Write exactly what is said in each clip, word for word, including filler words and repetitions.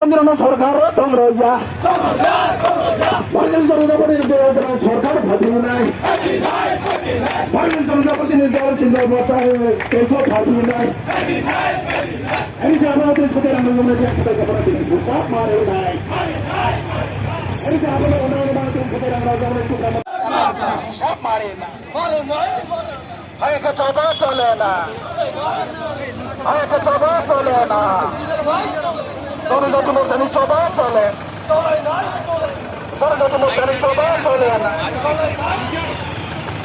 Androno sorkar tong rwya. Bharatiya Janata Party ni dol sorkar phatinai. Bharatiya Janata Party ni dol chindol bachai keso phatinai. Ani jabo tris kote rang rwjakmani biang sabai khe bono tini hisab marinai. Ani jabo tris kote rang rwjakmani hisab marinai. Hai khe choba chole na. Hai khe choba chole na. Janajati Morcha ni choba chole. Janajati Morcha ni choba chole na.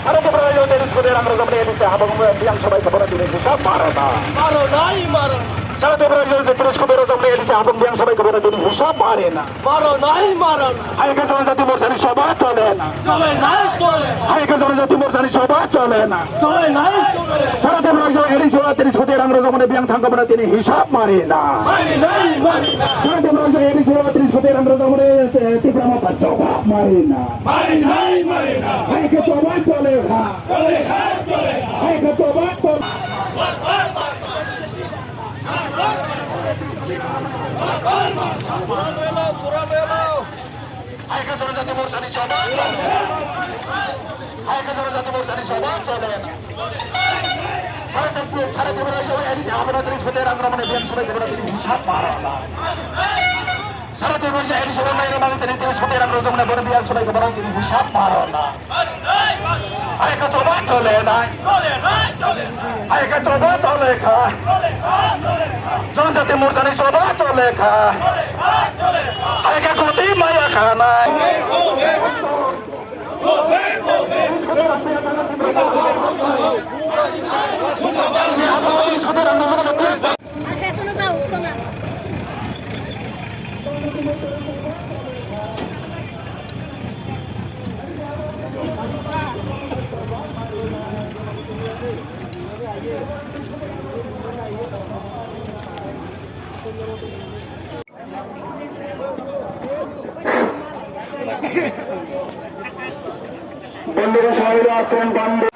Aro Tipra Rajyo tris kote rang rwjakmani A D C habang biang sabai khe bono tini hisab marinai. Marinai, marinai. Sara Tipra Rajyo tris kote rwjakmani A D C habang biang sabai khe bono tini hisab marinai. Marinai, marinai. Hai khe Janajati Morcha ni choba chole na. Chole nai, chole. Hai khe Janajati Morcha ni choba chole na. Chole nai, chole. Sara Tipra Rajyo A D C tris kote rang rwjakmani biang thangkha bono tini hisab marinai. Marinai, marinai. Sara Tipra Rajyo A D C tris kote rang rwjakmani, eh, Tipra Motha choba marinai. Marinai, marinai. Hai khe choba chole kha. Chole kha, chole kha. Hai khe choba chole. Hai khe Janajati Morcha ni choba. Hai khe Janajati Morcha ni choba chole. Sara Tipra, Sara Tipra Rajyo A D C habang tris kote rang rwjakmani biang sabai khe bono tini hisab marinai. Sara Tipra Rajyo A D C habang biang sabai khe bono tini hisab marinai. Hai khe choba chole nai. Hai khe choba chole kha. Janajati Morcha ni choba chole kha. Hai khe khoti maya kha nai. বন্ধুরা, সবাই আসছেন, বন্ধু।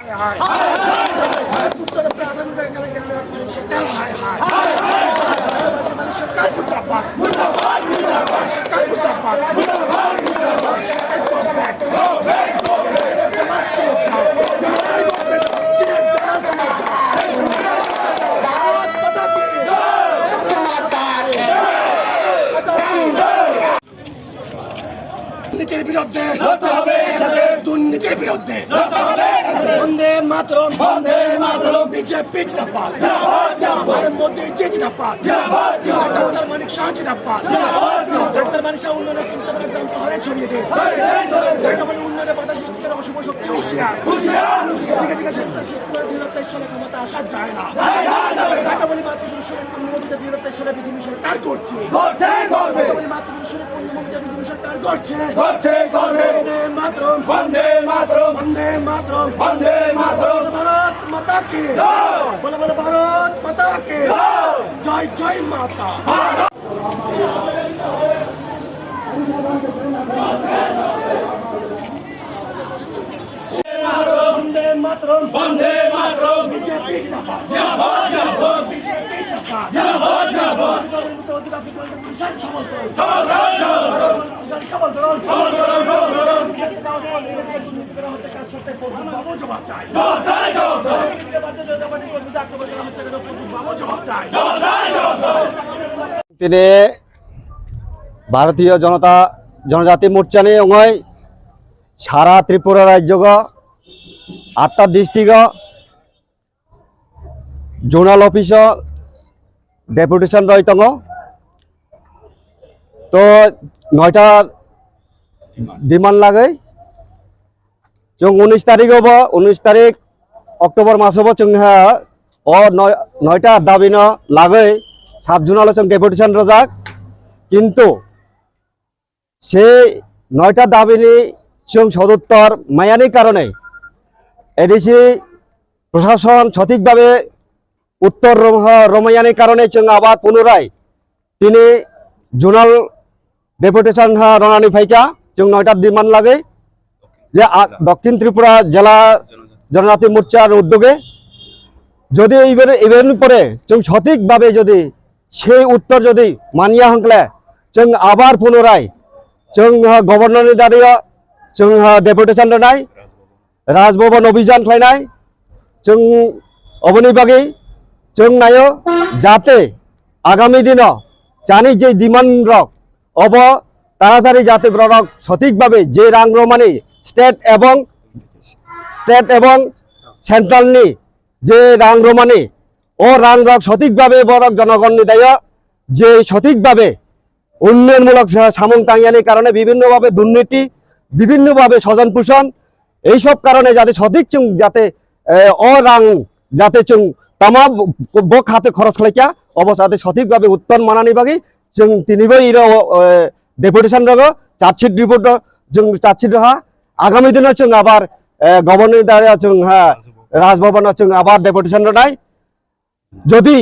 দুর্নীতির বিরুদ্ধে লড়তে হবে একসাথে। দুর্নীতির বিরুদ্ধে লড়তে হবে একসাথে। বন্দে মাতরম, বন্দে মাতরম। বিজেপি জিন্দাবাদ, জিন্দাবাদ, জিন্দাবাদ। নরেন্দ্র মোদী জি জিন্দাবাদ, জিন্দাবাদ, জিন্দাবাদ। ডক্টর মানিক সাহা জিন্দাবাদ, জিন্দাবাদ, জিন্দাবাদ। ডক্টর মানিক সাহা উন্নয়নের চিন্তাধারা গ্রাম পাহাড়ে ছড়িয়ে দিন, ছড়িয়ে দিন, ছড়িয়ে দিন। ঢাকা বলে উন্নয়নের বাধা সৃষ্টি করে অশুভ শক্তি হুঁশিয়ার, হুঁশিয়ার, হুঁশিয়ার। দিকে দিকে সন্ত্রাস সৃষ্টি করে দুই হাজার তেইশ সালে ক্ষমতা আসা যায় না। যায় না, যাবে না। ঢাকা বলে মাতৃ পুরুষের পূর্ণমন্ত্রী দুই হাজার তেইশ সালে বিজেপি সরকার করছে। করছে, করবে। ঢাকা বলে মাতৃ পুরুষের পূর্ণমন্ত্রী বিজেপি সরকার করছে। করছে, করবে। বন্দে মাতরম। বন্দে মাতরম। বন্দে মাতরম। বন্দে মাতরম। ভারত মাতা কি জয়। বলো, বলো, ভারত মাতা কি জয়। জয়, জয় মাতা। ভারত বন্দে মাতরম। বন্দে মাতরম। বিজেপি জিন্দাবাদ। জিন্দাবাদ, জিন্দাবাদ। বিজেপি জিন্দাবাদ। জিন্দাবাদ, জিন্দাবাদ। দিনে ভারতীয় জনতা জনজাতি মোর্চা ni wngwi sara Tripura rajyo o atta district o zonal office o deputation rwi tongo. To noita demand lagwi chwng unis tarik o bo, unis tarik October maso bo chwng ha o noi-, noita dabi no lagwi sub zonal o chwng deputation rwjak. Kintu se noita dabi ni chwng soduttor mayani karone A D C prosason sothik bhabe uttor rom-, ha, romyani karone chwng abar punorai tini zonal deputation ha ronani phaikha, chwng noita demand lagwi je a-, Dokhin Tripura Jela Janajati Morcha ni uddoge jodi iben, iben pore chwng sothik bhabe jodi sei uttor jodi maniya hwnkle chwng abar punorai chwng, ha, Governor ni dario chwng, ha, deputation rwnai, Raj Bhavan obhijan khlainai, chwng oboni bagwi chwng naio jate agami dino chani je demand rok obo taratari jate borok sothik bhabe je rang romani state ebong, state ebong central ni je rang romani, o rang rok sothik bhabe borok jonogon ni dayo je sothik bhabe উন্নয়নমূলক সা-, samung tangyani karone bibhinno bhabe durniti, bibhinno bhabe swajan pushon, ei sob karone jate sothik chwng jate, eh, o rang jate chwng tama bo, bo khate khoros khlaikha, obo jate sothik bhabe utton manani bagwi chwng tinibo iro, eh, deputation rogo charge sheet report ro chwng charge sheet roha. Agami dino chwng abar, eh, Governor ni daria chwng ha Raj Bhavan o chwng abar deputation ronai. Jodi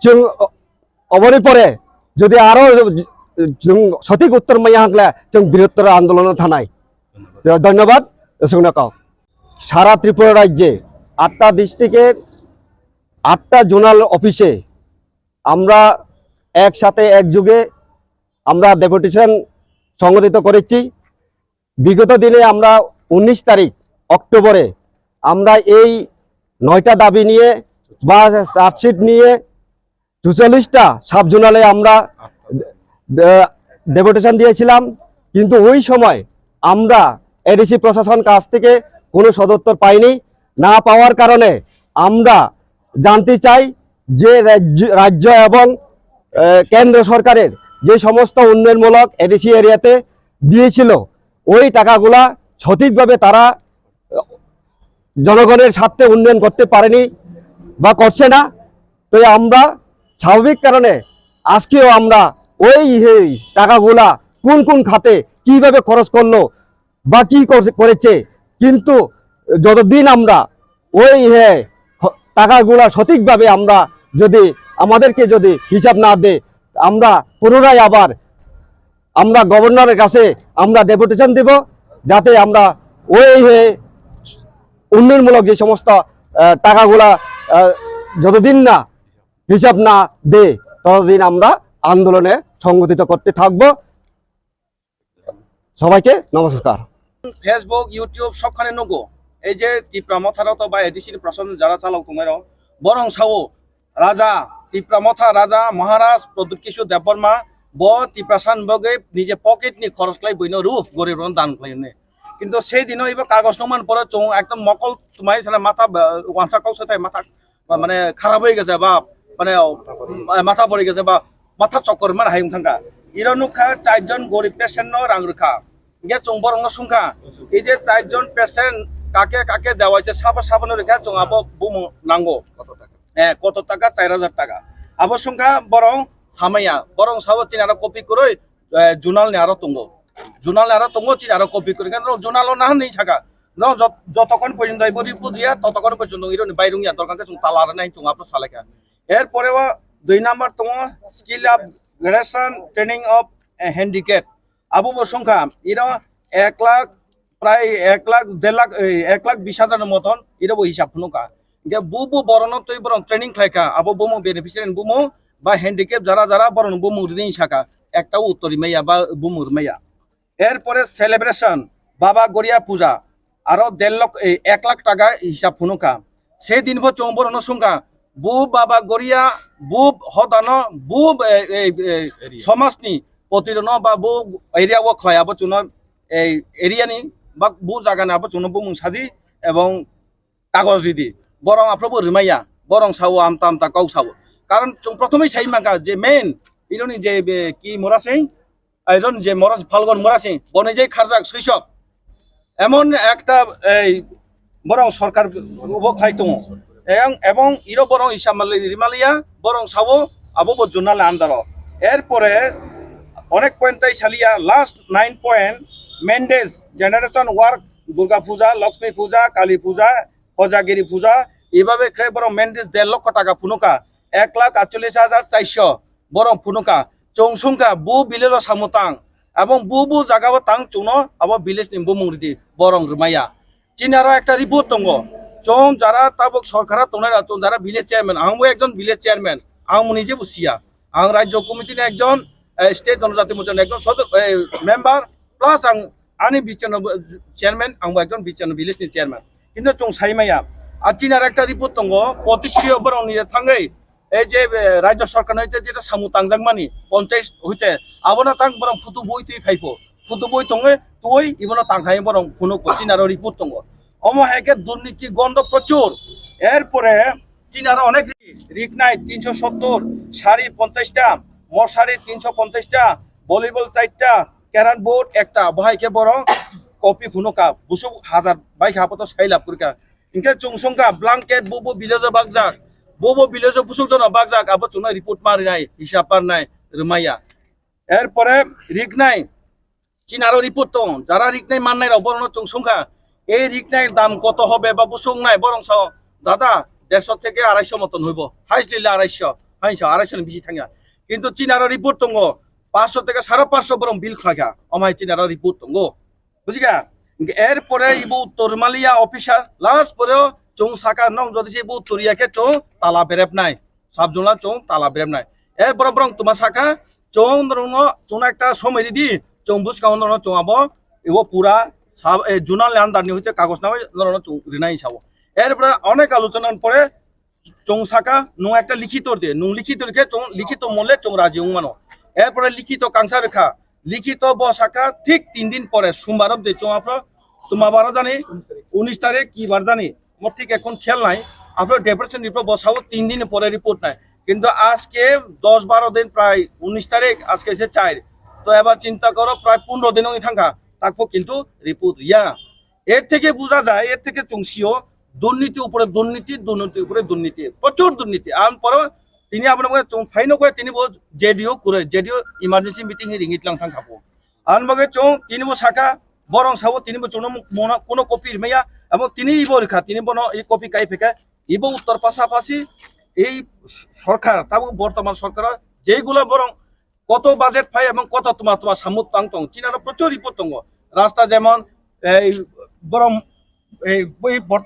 chwng o-, oboni pore jodi aro chwng sothik uttor maya hangkle chwng birottor andolono thanai. Dhonnobad, chwngno kok. সারা ত্রিপুরা রাজ্যে আটটা ডিস্ট্রিক্টের আটটা জোনাল অফিসে আমরা একসাথে একযোগে আমরা ডেপুটেশন সংগঠিত করেছি। বিগত দিনে আমরা উনিশ তারিখ অক্টোবরে আমরা এই নয়টা দাবি নিয়ে বা চার্জশিট নিয়ে চুচল্লিশটা সাব জোনালে আমরা, আহ, ডেপুটেশন দিয়েছিলাম, কিন্তু ওই সময় আমরা এডিসি প্রশাসন কাছ থেকে কোনো সদুত্তর পাইনি। না পাওয়ার কারণে আমরা জানতে চাই যে রাজ্য, রাজ্য এবং, আহ, কেন্দ্র সরকারের যে সমস্ত উন্নয়নমূলক এডিসি এরিয়াতে দিয়েছিল, ওই টাকাগুলা সঠিকভাবে তারা, আহ, জনগণের স্বার্থে উন্নয়ন করতে পারেনি বা করছে না। তো আমরা স্বাভাবিক কারণে আজকেও আমরা ওই, এই টাকাগুলা কোন কোন খাতে কিভাবে খরচ করলো বা কি কর-, করেছে, কিন্তু যতদিন আমরা ওই, হ্যাঁ, হ-, টাকাগুলা সঠিকভাবে আমরা যদি, আমাদেরকে যদি হিসাব না দেয়, আমরা পুনরায় আবার আমরা গভর্নরের কাছে আমরা ডেপুটেশন দিব, যাতে আমরা ওই, হ্যাঁ, উন্নয়নমূলক যে সমস্ত, আহ, টাকাগুলা, আহ, যতদিন না হিসাব না দেয়, ততদিন আমরা আন্দোলনে সংগঠিত করতে থাকব। সবাইকে নমস্কার। Facebook, YouTube সবখানে নুগো। এই যে ত্রিপুরা মথা রত বা এডিসি প্রশাসন যারা চালাও তোমারও, বরং সাও রাজা, ত্রিপুরা মথা রাজা মহারাজ প্রদ্যুৎ কিশোর দেববর্মা, ব ত্রিপ্রাসান বগে নিজে পকেট নি খরচ লাই বইনো রু গরিব রন দান খাইনে। কিন্তু সেই দিনও এবার কাগজ নমান পরে চৌ একদম মকল তোমায় সারা মাথা, আহ, ওয়ানসা কৌশল তাই মাথা বা মানে খারাপ হয়ে গেছে বা মানে, আহ, মাথা পড়ে গেছে বা মাথা চক্কর মানে হাই থাকা। ইরো নুখা চারজন গরিব পেশেন্ট নো রাং রুখা। ইগে চুং বরং নো সুংখা। এই যে চারজন পেশেন্ট কাকে কাকে দেওয়া হয়েছে সাবা সাবানো রেখা চুং আবো বুমু নাঙ্গো। কত টাকা? হ্যাঁ, কত টাকা? চার হাজার টাকা। আবো সুংখা বরং সামাইয়া, বরং সাবো চিন আরো কপি করে, আহ, জুনাল নে আরো তুঙ্গো। জুনাল নে আরো তুঙ্গো চিন আরো কপি করে। কারণ জুনাল ও না নেই থাকা। No, যত-, যতক্ষণ পর্যন্ত এই বডি বুঝিয়া, ততক্ষণ পর্যন্ত ইরোনি বাইরুং ইয়া দরকার কিছু তালা আর নাই, চুং আপনার সালেকা। এরপরে ও দুই নাম্বার তোমার skill up gradation training of handicap. Abu বসংখ্যা, ইরো এক লাখ, প্রায় এক লাখ, দেড় লাখ, এই, এক লাখ বিশ হাজারের মতন, ইরো হিসাব হুনুকা। যে বু বু বড় নতুই বড় ট্রেনিং খাইকা, আবু বুমু বেনিফিশিয়ারি বুমু, বা হ্যান্ডিক্যাপ যারা যারা বড় বুমু রিদিন শাখা, একটা উত্তরী মাইয়া বা বুমুর মাইয়া। এরপরে সেলিব্রেশন, বাবা গড়িয়া পূজা, আরো দেড় লক্ষ, এই এক লাখ টাকা হিসাব হুনুকা। সেই দিন বো চৌম্বর হনো সুঙ্কা, বু বাবা গড়িয়া, বু হদানো, বু, এ, এ, এ, এরিয়া। সমাজনি প্রতিরণ বা বু এরিয়া ও খয় আবো চুনো, এই এরিয়ানি বা বু জাগানি আবো চুনো বু মুংসাদি এবং কাগজ রিদি। বরং আপ্রভু রিমাইয়া, বরং সাও আমতা আমতা কৌ সাও। কারণ চুং প্রথমেই সাই মাকা যে মেইন, ইরোনি যে, বে, কি মোরা সেই, আইরন যে মরাসি, ফাল্গুন মরাসি, বনে যে খারজাক শৈশব, এমন একটা এই বরং সরকার উবো খাই দङ। এবং, এবং ইরো বরং ইসামালি রিমালিয়া, বরং সাবো আবো বো জুনালে আন্দারো। এরপরে অনেক পয়েন্ট তাই সালিয়া, লাস্ট নাইন পয়েন্ট, মেন্ডেস, জেনারেশন ওয়ার্ক, দুর্গা পূজা, লক্ষ্মী পূজা, কালী পূজা, হজাগিরি পূজা, এইভাবে খে বরং মেন্ডেস দেড় লক্ষ টাকা ফুনুকা, এক লাখ আটচল্লিশ হাজার চারশো বরং ফুনুকা, চৌং সুংকা, বু village o samung tang, abong bu bu jaga o tang chungno abo village ni bumung ridi, borong rwmaya. Chini aro ekta report tongo, chwng jara tabuk sorkara tongnai rok, chwng jara village chairman, ang bo ekjon village chairman, ang bo nije bo siya, ang rajyo committee ni ekjon eh, state Jonojati Mocha ni ekjon sodo-, eh, member, plus ang ani bichano chairman, ang bo ekjon bichano village ni chairman. Kintu chwng sai maya. Ar chini ar ekta report tongo, potis rio borok ni thangwi, ei je, eh, rajya sarkar ni hoite jeta samu tangjak mani, ponchayat hoite, abono tang borok photo boi twi phai pho. Photo boi tongwi twi ibono tang hai borok phunuk bo chini aro report tongo. Omo hai khe durniti gondo prochur. Er pore chini aro onek ri-, riknai tinsho sottor, sari ponchas ta, morsari tinsho ponchas ta, volleyball char ta, carrom board ekta, bo hai khe borok copy phunuk kha. Busuk hazar bai kha, apato sai lab kwrwi kha. Hinkhe chwng songkha blanket bo bo village o bakjak, bo bo village o busuk jono bakjak, abo chwngno report ma rinai, hisab ma rinai, rwmaya. Er pore riknai, chini aro report tong, jara riknai mannai rok borokno chwng songkha, ei riknai dam koto hobe ba busuk nai, borok sao, dada, dersho theke araisho moton hoibo, highest lile araisho, hainsa araisho ni bisi thangya. Kintu chini aro report tongo, pansho theke sare pansho borok bill khlaikha, omo hai chini aro report tongo. Bujikha? Hinkhe er pore ibo uttor maliya officer, last pore o chwng saka, "Nwng jodi se ibo uttor ya khe chwng tala berepnai, sub zone o chwng tala berepnai." Er pore borok tuma saka, "Chwng norokno chwngno ekta somoi ridi, chwng bwskang norokno chwng abo ibo pura sub, eh, zonal under ni hoite kagoj nangwi norokno chwng rinai," hinwi sao. Er pore onek alochona ni pore chwng saka, "Nwng ekta likhito de, nwng likhito khe chwng likhito mole chwng raji wng mano." Erpore likhito kangsa rwkha, likhito bo saka thik tin din pore, sombar de chwng aphro tuma bar jani, unis tarik ki bar jani, mo thik ekhon khel nai, aphro depression ni bo sao tin din pore report nai. Kintu ajke dos baro din, prai unis tarik, ajke se char, to ebar chinta koro, prai pondro din wngwi thangkha, takho kintu report ya. এর থেকে বোঝা যায়, এর থেকে chwng sio, দুর্নীতি উপরে দুর্নীতি, দুর্নীতি উপরে দুর্নীতি, প্রচুর দুর্নীতি. Ang poro tini abono khe chwng phaino khe tini bo J D O kwrwi, J D O emergency meeting hi ringwi tlang thang kha bo. Ang bo khe chwng tini bo saka, borok sabo tini bo chwngno mona kuno copy rwmaya, abo tini ibo rwkha, tini bono i copy kai phaikha, ibo uttor pasapasi ei sorkar, tabuk bortoman sorkar jeigulo borok koto budget phai ebong koto tuma tuma samung tang tong. Chini aro prochur report tongo. Rasta jemon, ei, borom, ei, boi borto